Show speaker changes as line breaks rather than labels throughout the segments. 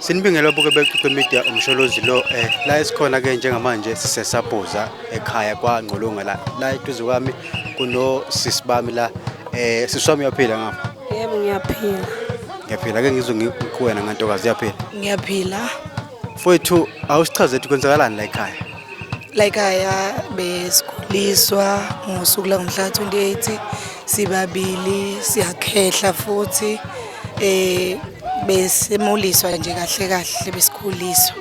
Sinibingela buke beCucu Media umsholozi lo la esikhona ke njengamanje siseSabhuza ekhaya kwaNgqolonga la la eduze kwami kuno sisi bami la sisi wami uyaphila ngapha.
Yebo, ngiyaphila.
Ngiyaphila ke ngizwe ngikuwena ngantokazi, uyaphila?
Ngiyaphila.
Mfowethu, awusichaze ukuthi kwenzakalani la ekhaya?
La ekhaya besikhuliswa ngosuku langomhla 28, sibabili, siyakhehla futhi besemuliswa nje kahle kahle, besikhuliswa.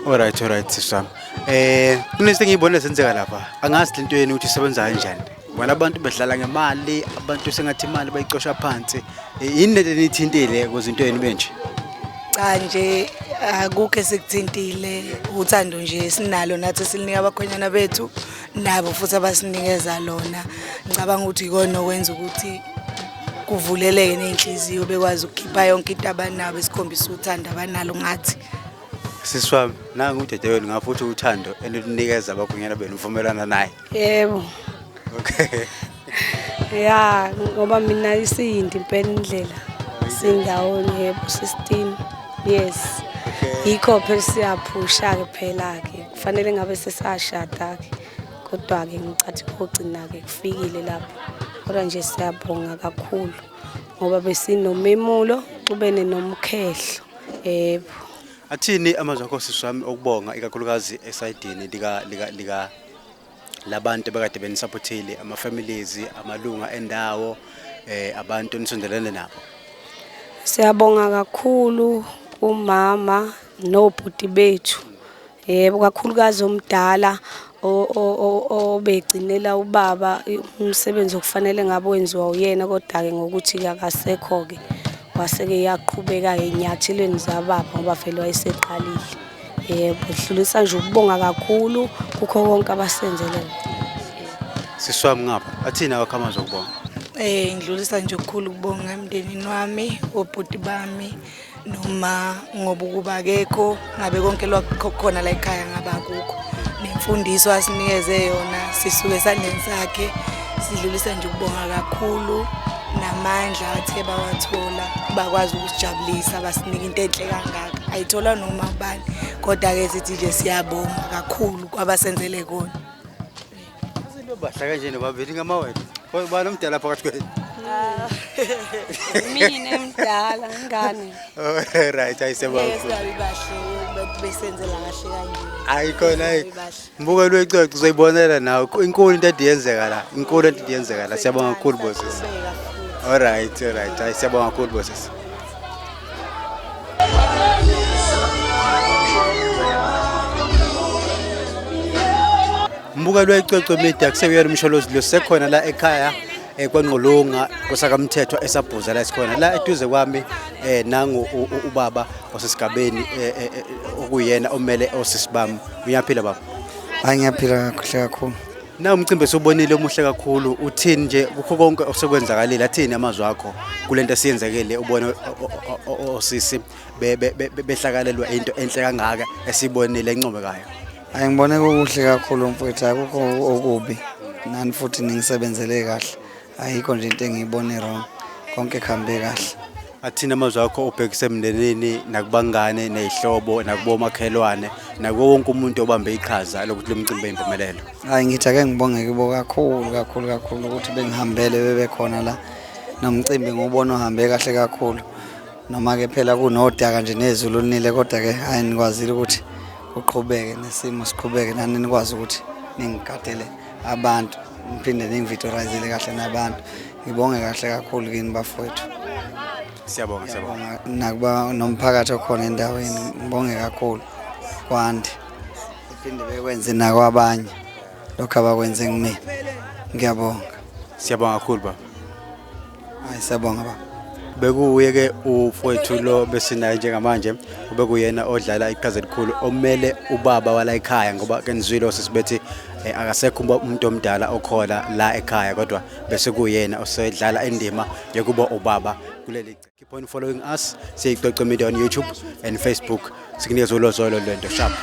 Alright, alright sisi wami. Kunezinto engiyibone zenzeka lapha. Angazi lento yenu ukuthi isebenza kanjani. Bona abantu bedlala ngemali, abantu sengathi imali bayicosha phansi. Yini lento eniyithintile ukuze into yenu benje?
Cha nje, akukho esikuthintile, uthando nje sinalo nathi silinika abakhwenyana bethu, nabo futhi abasinikeza lona. Ngicabanga ukuthi ikona okwenza ukuthi kuvuleleke ney'nhliziyo, bekwazi ukukhipha yonke into abanabo, esikhombisa uthando abanalo ngathi.
Sisi wami, nangu udadewenu ngapha uthi uthando enilunikeza abakhwenyana benu, uvumelana naye?
Yebo.
Okay.
Ya, ngoba mina isiyindi impela indlela. Sindawonye, yebo, 16. Yes.
Okay.
Yikho phela siyaphusha ke phela ke. Kufanele ngabe sesashada ke. Kodwa ke ngicathi kugcina ke kufikile lapho. Kodwa nje siyabonga kakhulu ngoba besinomemulo xubene nomkhehlo. Yebo.
Athini amazwi akho sisi wami okubonga ikakhulukazi esayidini lika labantu abakade benisupportile, ama families, amalunga endawo, abantu enisondelene nabo?
Siyabonga kakhulu umama nobhuti bethu. Yebo, kakhulukazi omdala obegcinela ubaba umsebenzi okufanele ngabe wenziwa uyena, kodwa ke ngokuthi akasekho ke wase-ke yaqhubeka ey'nyathelweni zababa ngoba vele wayeseqalile. Yebo, dlulisa nje ukubonga kakhulu kukho konke abasenzele.
Sisi wami ngapha, athini awakho amazwi okubonga?
Ngidlulisa nje okukhulu ukubonga emndenini wami, obhuti bami, noma ngoba ukuba akekho ngabe konke lokho khona la ekhaya ngabe akukho. Nemfundiso asinikeze yona sisuke esandleni sakhe, sidlulisa nje ukubonga kakhulu, namandla athe bawathola bakwazi ukusijabulisa, basinika into enhle kangaka, ayitholwa noma ubani. Kodwa-ke sithi nje siyabonga kakhulu kwabasenzele kona.
Bahle kanje nobabili ngamawele. Ubani omdala phakathi kwenu?
Mina emdala, ingane.
Oh, right, ayisebonga.
Yes, babi bahle, besenzela kahle kanje.
Hayi khona, hayi.
Babi bahle.
Mbukelo wecwecwe uzoyibonela nawe. Inkulu into ediyenzeka la. Inkulu into ediyenzeka la. Siyabonga kakhulu bosisi. All right, all right. Hayi siyabonga kakhulu bosisi. Mbukelo wecwecwe Media, kuseyena umsholozi lo, sekhona la ekhaya kwaNgqolonga kosakamthethwa eSabhuza la esikhona la eduze kwami, nangu ubaba osesigabeni, okuyena omele osisi bami. Uyaphila baba?
Hayi, ngiyaphila kahle kakhulu.
Na umcimbi esubonile omuhle kakhulu, uthini nje kukho konke osekwenzakalile, athini amazwi akho kulento esiyenzekile, ubone osisi behlakalelwa into enhle kangaka esibonile encomekayo?
Hayi, ngibone kukuhle kakhulu mfowethu, akukho okubi. Nani futhi ningisebenzele kahle. Ayikho nje into engiyibone wrong. Konke kuhambe kahle.
Athini amazwi akho ubhekise emndenini nakubangane nezihlobo nakubomakhelwane nakuwo wonke umuntu obambe iqhaza lokuthi lo mcimbi uyimpumelelo?
Hayi, ngithi ake ngibonge kibo kakhulu kakhulu kakhulu ukuthi bengihambele bebekhona la. Nomcimbi ngiwubona uhambe kahle kakhulu. Noma ke phela kunodaka nje nezulu linile, kodwa ke hayi nikwazile ukuthi kuqhubeke nesimo siqhubeke, nani nikwazi ukuthi ningigadele abantu, ngiphinde ningividorizele kahle nabantu. Ngibonge kahle kakhulu kini bafowethu.
Siyabonga, siyabonga.
Nakuba nomphakathi okhona endaweni, ngibonge kakhulu. Kwande uphinde bekwenze nakwabanye lokho abakwenze kumina. Ngiyabonga.
Siyabonga kakhulu baba.
Hayi, siyabonga baba.
Bekuye ke ufowethu lo besinaye njengamanje, ubekuyena odlala iqhaza elikhulu omele ubaba wala ekhaya, ngoba ke nizwile osisibethi akasekho umuntu omdala okhona la ekhaya, kodwa bese kuyena osedlala indima yokuba ubaba kuleli. Keep on following us, siyiCwecwe Media on YouTube and Facebook, sikunikeza ulozolo lwento sharp.